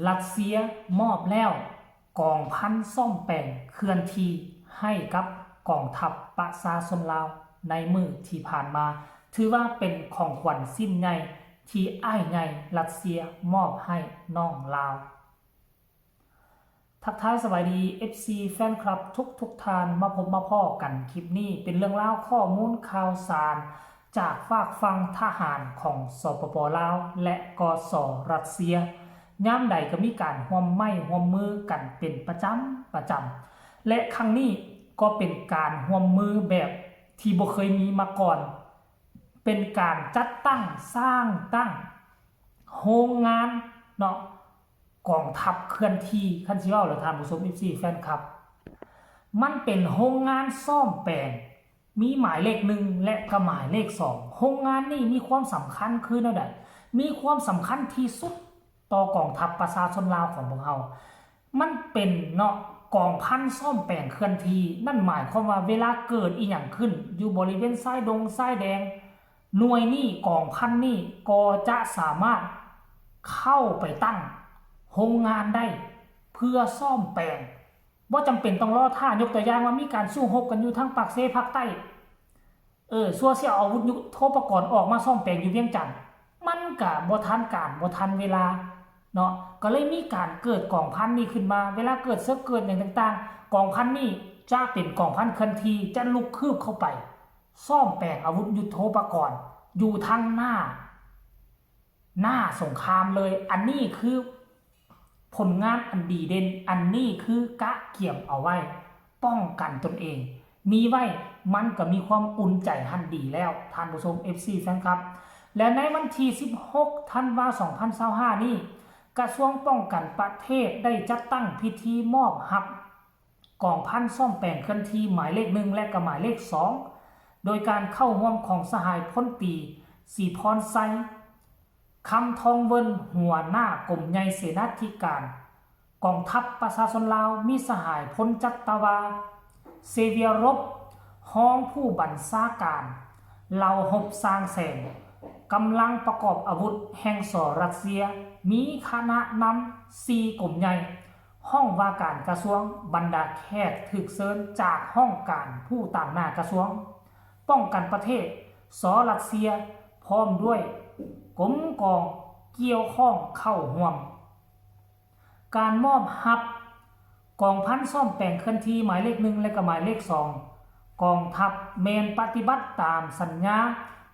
ຣັດເຊຍມອບແລ້ວກອງພັນສ້ອມແປງເຄື່ອນທີ່ໃຫ້ກັບກອງທັບປະຊາຊົນລາວໃນມື້ທີ່ຜ່ານມາ, ຖືວ່າເປັນຂອງຂວັນຊິ້ນໃຫຍ່ທີ່ອ້າຍໃຫຍ່ຣັດເຊຍມອບໃຫ້ນ້ອງລາວ. ທັກທາຍສະບາຍດີ ເອັຟຊີ ແຟນຄລັບທຸກໆທ່ານ, ມາພົບມາພໍ້ກັນຄລິບນີ້ ເປັນເລື່ອງລາວຂໍ້ມູນຂ່າວສານຈາກຟາກຝັ່ງທະຫານຂອງ ສປປ ລາວ ແລະ ກສ ຣັດເຊຍ. ຍາມໃດກໍມີການຮ່ວມໄມ້ຮ່ວມມືກັນເປັນປະຈຳ, ປະຈຳ ແລະ ຄັ້ງນີ້ກໍເປັນການຮ່ວມມືແບບທີ່ບໍ່ເຄີຍມີມາກ່ອນ, ເປັນການຈັດຕັ້ງສ້າງຕັ້ງໂຮງງານເນາະ ກອງທັບເຄື່ອນທີ່. ຄັນຊິເວົ້າແລ້ວທ່ານຜູ້ຊົມ ເອັຟຊີ ແຟນຄລັບ, ມັນເປັນໂຮງງານສ້ອມແປງ ມີໝາຍເລກໜຶ່ງ ແລະ ກໍໝາຍເລກສອງ. ໂຮງງານນີ້ມີຄວາມສຳຄັນຄືແນວໃດ? ມີຄວາມສຳຄັນທີ່ສຸດຕໍ່ກອງທັບປະຊາຊົນລາວຂອງພວກເຮົາ. ມັນເປັນເນາະ ກອງພັນສ້ອມແປງເຄື່ອນທີ່. ນັ້ນໝາຍຄວາມວ່າເວລາເກີດອີ່ຫຍັງຂຶ້ນຢູ່ບໍລິເວນຊາຍດົງຊາຍແດງ, ໜ່ວຍນີ້ ກອງພັນນີ້ກໍຈະສາມາດເຂົ້າໄປຕັ້ງໂຮງງານໄດ້ ເພື່ອສ້ອມແປງ. ບໍ່ຈຳເປັນຕ້ອງລໍຖ້າ. ຍົກຕົວຢ່າງວ່າມີການສູ້ຮົບກັນຢູ່ທາງປາກເຊພາກໃຕ້, ເອີ ຊົ່ວຊິເອົາອາວຸດຍຸດໂທປະກອນອອກມາສ້ອມແປງຢູ່ວຽງຈັນ, ມັນກະບໍ່ທັນການ, ບໍ່ທັນເວລາເນາະ. ກໍເລີຍມີການເກີດກອງພັນນີ້ຂຶ້ນມາ. ເວລາເກີດເສິກເກີດຫຍັງຕ່າງໆ, ກອງພັນນີ້ຈະເປັນກອງພັນເຄື່ອນທີ່, ຈະລຸກຄືບເຂົ້າໄປ ສ້ອມແປງອາວຸດຍຸດໂທປະກອນຢູ່ທາງໜ້າ ໜ້າສົງຄາມເລີຍ. ອັນນີ້ຄືຜົນງານອັນດີເດັ່ນ, ອັນນີ້ຄືກະກຽມເອົາໄວ້ປ້ອງກັນຕົນເອງ, ມີໄວ້ມັນກໍມີຄວາມອຸ່ນໃຈຫັ້ນດີແລ້ວ ທ່ານຜູ້ຊົມ ເອັຟຊີ ແຟນຄລັບ. ແລະ ໃນວັນທີສິບຫົກ ທັນວາ ສອງພັນຊາວຫ້ານີ້, ກະຊວງປ້ອງກັນປະເທດໄດ້ຈັດຕັ້ງພິທີມອບຮັບ ກອງພັນສ້ອມແປງເຄື່ອນທີ່ໝາຍເລກໜຶ່ງ ແລະ ກໍໝາຍເລກສອງ ໂດຍການເຂົ້າຮ່ວມຂອງສະຫາຍພົນຕີ ສີພອນໄຊ ຄຳທອງເວີນ ຫົວໜ້າກົມໃຫຍ່ເສນາທິການກອງທັບປະຊາຊົນລາວ, ມີສະຫາຍພົນຈັດຕະວາ ເຊວຽຣົບ ຮອງຜູ້ບັນຊາການເຫຼົ່າຮົບຊ້າງແສນ, ກຳລັງປະກອບອາວຸດແຫ່ງ ສ ຣັດເຊຍ, ມີຄະນະນຳສີ່ກົມໃຫຍ່, ຫ້ອງວ່າການກະຊວງ, ບັນດາແຂກຖືກເຊີນຈາກຫ້ອງການຜູ້ຕາງໜ້າກະຊວງປ້ອງກັນປະເທດ ສ ຣັດເຊຍ, ພ້ອມດ້ວຍກົມກອງກ່ຽວຂ້ອງເຂົ້າຮ່ວມ. ການມອບຮັບກອງພັນສ້ອມແປງເຄື່ອນທີ່ໝາຍເລກໜຶ່ງ ແລະ ກໍໝາຍເລກສອງ ກອງທັບແມ່ນປະຕິບັດຕາມສັນຍາ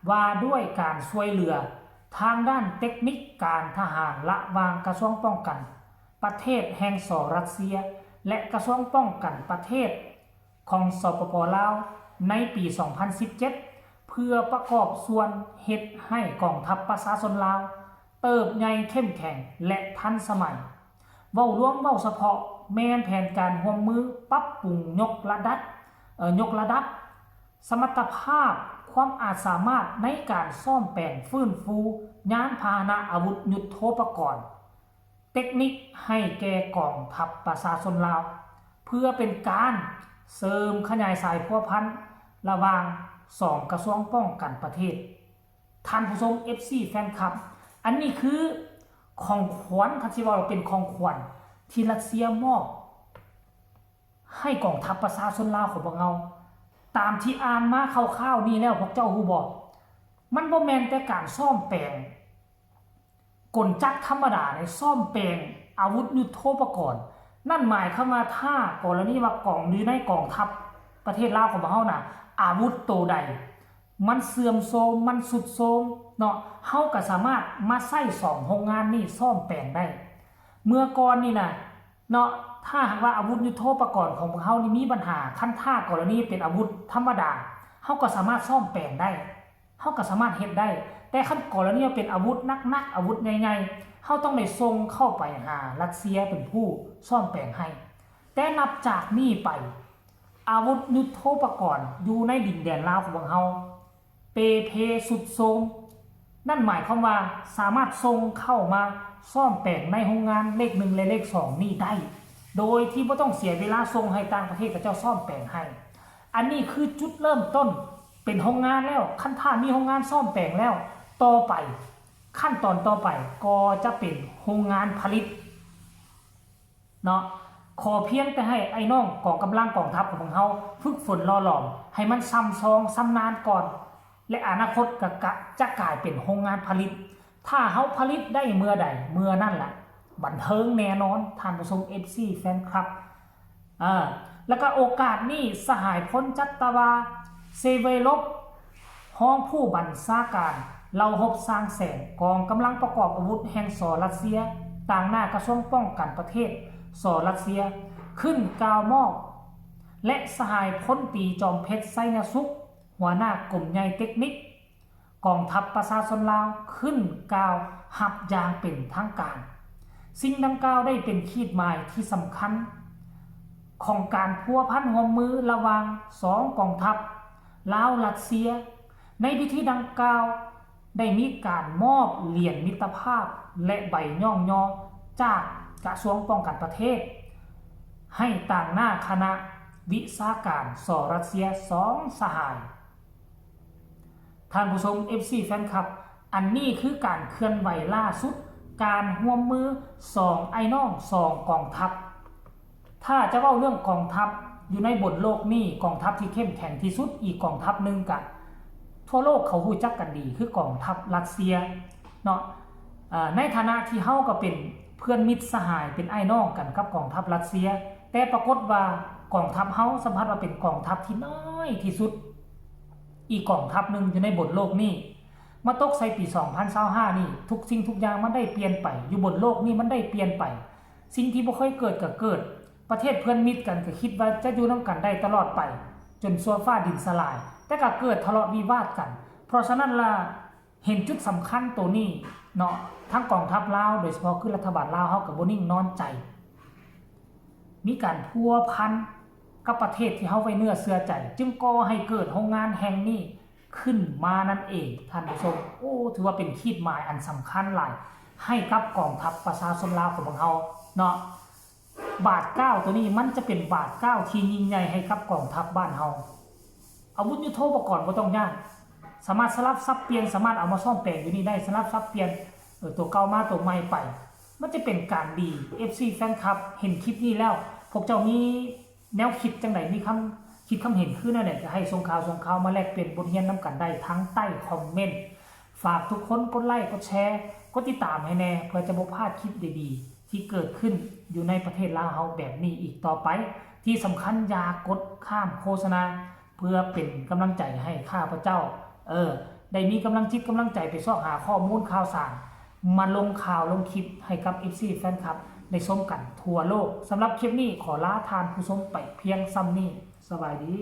ວ່າດ້ວຍການຊ່ວຍເຫຼືອທາງດ້ານເຕັກນິກການທະຫານລະຫວ່າງກະຊວງປ້ອງກັນ ປະເທດແຫ່ງ ສ ຣັດເຊຍ ແລະ ກະຊວງປ້ອງກັນປະເທດຂອງ ສປປ ລາວ ໃນປີສອງພັນສິບເຈັດ ເພື່ອປະກອບສ່ວນເຮັດໃຫ້ກອງທັບປະຊາຊົນລາວເຕີບໃຫຍ່ເຂັ້ມແຂງ ແລະ ທັນສະໄໝ. ເວົ້າລວມ, ເວົ້າສະເພາະ ແມ່ນແຜນການຮ່ວມມືປັບປຸງຍົກລະດັບ, ເອີ, ຍົກລະດັບສະມັດຕະພາບ, ຄວາມອາດສາມາດໃນການສ້ອມແປງ, ຟື້ນຟູຍານພາຫະນະ, ອາວຸດຍຸດໂທປະກອນ, ເຕັກນິກໃຫ້ແກ່ກອງທັບປະຊາຊົນລາວ ເພື່ອເປັນການເສີມຂະຫຍາຍສາຍພົວພັນລະຫວ່າງສອງກະຊວງປ້ອງກັນປະເທດ. ທ່ານຜູ້ຊົມ ເອັຟຊີ ແຟນຄລັບ, ອັນນີ້ຄືຂອງຂວັນ, ຄັນຊິເວົ້າເປັນຂອງຂວັນທີ່ຣັດເຊຍມອບໃຫ້ກອງທັບປະຊາຊົນລາວຂອງພວກເຮົາ. ຕາມທີ່ອ່ານມາຄ່າວໆນີ້ແລ້ວ, ພວກເຈົ້າຮູ້ບໍ່? ມັນບໍ່ແມ່ນແຕ່ການສ້ອມແປງ ກົນຈັກທຳມະດາໃນສ້ອມແປງອາວຸດຍຸດໂທປະກອນ. ນັ້ນໝາຍຄວາມວ່າ ຖ້າກໍລະນີວ່າກອງ ຢູ່ໃນກອງທັບປະເທດລາວຂອງພວກເຮົານະ, ອາວຸດໂຕໃດມັນເສື່ອມໂຊມ, ມັນຊຸດໂຊມເນາະ, ເຮົາກໍສາມາດມາໃຊ້ສອງໂຮງງານນີ້ສ້ອມແປງໄດ້. ເມື່ອກ່ອນນີ້ນະເນາະ, ຖ້າຫາກວ່າອາວຸດຍຸດໂທປະກອນຂອງພວກເຮົານີ້ມີບັນຫາ, ຄັນຖ້າກໍລະນີເປັນອາວຸດທຳມະດາ, ເຮົາກໍສາມາດສ້ອມແປງໄດ້. ເຮົາກໍສາມາດເຮັດໄດ້, ແຕ່ຄັນກໍລະນີວ່າເປັນອາວຸດໜັກໆ, ອາວຸດໃຫຍ່ໆ, ເຮົາຕ້ອງໄດ້ສົ່ງເຂົ້າໄປຫາຣັດເຊຍເປັນຜູ້ສ້ອມແປງໃຫ້. ແຕ່ນັບຈາກນີ້ໄປ, ອາວຸດຍຸດໂທປະກອນຢູ່ໃນດິນແດນລາວຂອງພວກເຮົາເປ່ເພຊຸດໂຊມ. ນັ້ນໝາຍຄວາມວ່າສາມາດສົ່ງເຂົ້າມາສ້ອມແປງໃນໂຮງງານເລກໜຶ່ງ ແລະ ເລກສອງນີ້ໄດ້, ໂດຍທີ່ບໍ່ຕ້ອງເສຍເວລາສົ່ງໃຫ້ຕ່າງປະເທດເຂົາເຈົ້າສ້ອມແປງໃຫ້. ອັນນີ້ຄືຈຸດເລີ່ມຕົ້ນ ເປັນໂຮງງານແລ້ວ, ຄັນຖ້າມີໂຮງງານສ້ອມແປງແລ້ວ, ຕໍ່ໄປ, ຂັ້ນຕອນຕໍ່ໄປກໍຈະເປັນໂຮງງານຜະລິດ ເນາະ. ຂໍພຽງແຕ່ໃຫ້ອ້າຍນ້ອງກອງກຳລັງກອງທັບຂອງພວກເຮົາຝຶກຝົນຫຼໍ່ຫຼອມໃຫ້ມັນຊ່ຳຊອງຊຳນານກ່ອນ ແລະ ອະນາຄົດກໍກະຈະກາຍເປັນໂຮງງານຜະລິດ. ຖ້າເຮົາຜະລິດໄດ້ເມື່ອໃດເມື່ອນັ້ນລະ ບັນເທີງແນ່ນອນ ທ່ານຜູ້ຊົມ ເອັຟຊີ ແຟນຄລັບ. ເອີ ແລ້ວກໍໂອກາດນີ້ ສະຫາຍ ພົນຈັດຕະວາ ເຊເວໂລບ ຮອງຜູ້ບັນຊາການເຫຼົ່າຮົບຊ້າງແສນ ກອງກຳລັງປະກອບອາວຸດແຫ່ງ ສ ຣັດເຊຍ ຕາງໜ້າກະຊວງປ້ອງກັນປະເທດ ສ ຣັດເຊຍ ຂຶ້ນກ່າວມອບ ແລະ ສະຫາຍ ພົນຕີ ຈອມເພັດ ໄຊຍະສຸກ ຫົວໜ້າກົມໃຫຍ່ເຕັກນິກ ກອງທັບປະຊາຊົນລາວ ຂຶ້ນກ່າວຮັບຢ່າງເປັນທາງການ. ສິ່ງດັ່ງກ່າວໄດ້ເປັນຂີດໝາຍທີ່ສຳຄັນຂອງການພົວພັນຮ່ວມມືລະຫວ່າງສອງກອງທັບ ລາວ-ຣັດເຊຍ. ໃນພິທີດັ່ງກ່າວໄດ້ມີການມອບຫຼຽນມິດຕະພາບ ແລະ ໃບຍ້ອງຍໍຈາກກະຊວງປ້ອງກັນປະເທດ ໃຫ້ຕາງໜ້າຄະນະວິຊາການ ສ ຣັດເຊຍ ສອງສະຫາຍ. ທ່ານຜູ້ຊົມ ເອັຟຊີ ແຟນຄລັບ, ອັນນີ້ຄືການເຄື່ອນໄຫວລ່າສຸດ ການຮ່ວມມືສອງອ້າຍນ້ອງສອງກອງທັບ. ຖ້າຈະເວົ້າເລື່ອງກອງທັບຢູ່ໃນບົນໂລກນີ້, ກອງທັບທີ່ເຂັ້ມແຂງທີ່ສຸດອີກກອງທັບໜຶ່ງກະ ທົ່ວໂລກເຂົາຮູ້ຈັກກັນດີ ຄືກອງທັບຣັດເຊຍເນາະ. ເອີ ໃນຖານະທີ່ເຮົາກໍເປັນເພື່ອນມິດສະຫາຍ ເປັນອ້າຍນ້ອງກັນກັບກອງທັບຣັດເຊຍ, ແຕ່ປາກົດວ່າກອງທັບເຮົາສຳຜັດວ່າເປັນກອງທັບທີ່ນ້ອຍທີ່ສຸດ ອີກກອງທັບໜຶ່ງຢູ່ໃນບົນໂລກນີ້. ມາຕົກໃສ່ປີສອງພັນຊາວຫ້ານີ້ ທຸກສິ່ງທຸກຢ່າງມັນໄດ້ປ່ຽນໄປ, ຢູ່ບົນໂລກນີ້ມັນໄດ້ປ່ຽນໄປ. ສິ່ງທີ່ບໍ່ເຄີຍເກີດກໍເກີດ, ປະເທດເພື່ອນມິດກັນກໍຄິດວ່າຈະຢູ່ນຳກັນໄດ້ຕະຫຼອດໄປ ຈົນຊົ່ວຟ້າດິນສະຫຼາຍ, ແຕ່ກໍເກີດທະເລາະວິວາດກັນ. ເພາະສະນັ້ນລະ ເຫັນຈຸດສຳຄັນໂຕນີ້ເນາະ, ທາງກອງທັບລາວ ໂດຍສະເພາະຄືລັດຖະບານລາວເຮົາກໍບໍ່ນິ່ງນອນໃຈ. ມີການພົວພັນກັບປະເທດທີ່ເຮົາໄວ້ເນື້ອເຊື່ອໃຈ, ຈຶ່ງກໍ່ໃຫ້ເກີດໂຮງງານແຫ່ງນີ້ຂຶ້ນມານັ້ນເອງ ທ່ານຜູ້ຊົມ. ໂອ້ ຖືວ່າເປັນຂີດໝາຍອັນສຳຄັນຫຼາຍໃຫ້ກັບກອງທັບປະຊາຊົນລາວຂອງພວກເຮົາເນາະ. ບາດກ້າວໂຕນີ້ມັນຈະເປັນບາດກ້າວທີ່ຍິ່ງໃຫຍ່ໃຫ້ກັບກອງທັບບ້ານເຮົາ. ອາວຸດຍຸດໂທປະກອນບໍ່ຕ້ອງຢ້ານ, ສາມາດສະຫຼັບສັບປ່ຽນ, ສາມາດເອົາມາສ້ອມແປງຢູ່ນີ້ໄດ້, ສະຫຼັບສັບປ່ຽນ ເອີ ໂຕເກົ່າມາໂຕໃໝ່ໄປ, ມັນຈະເປັນການດີ. ເອັຟຊີ ແຟນຄລັບ ເຫັນຄລິບນີ້ແລ້ວ ພວກເຈົ້າມີແນວຄິດຈັ່ງໃດ? ມີຄຳຄິດຄຳເຫັນຄືແນວໃດ? ກໍໃຫ້ສົ່ງຂ່າວ ສົ່ງຂ່າວມາແລກປ່ຽນບົດຮຽນນຳກັນໄດ້ທາງໃຕ້ຄອມເມັນ. ຝາກທຸກຄົນກົດໄລ ກົດແຊ ກົດຕິດຕາມໃຫ້ແດ່ ເພື່ອຈະບໍ່ພາດຄລິບດີໆ ທີ່ເກີດຂຶ້ນຢູ່ໃນປະເທດລາວເຮົາແບບນີ້ອີກຕໍ່ໄປ. ທີ່ສຳຄັນຢ່າກົດຂ້າມໂຄສະນາ ເພື່ອເປັນກຳລັງໃຈໃຫ້ຂ້າພະເຈົ້າ ເອີ ໄດ້ມີກຳລັງຈິດກຳລັງໃຈໄປຊອກຫາຂໍ້ມູນຂ່າວສານ ມາລົງຂ່າວລົງຄລິບໃຫ້ກັບ ເອັຟຊີ ແຟນຄລັບ ໄດ້ຊົມກັນທົ່ວໂລກ. ສຳລັບຄລິບນີ້ຂໍລາທ່ານຜູ້ຊົມໄປພຽງສ່ຳນີ້. ສະບາຍດີ.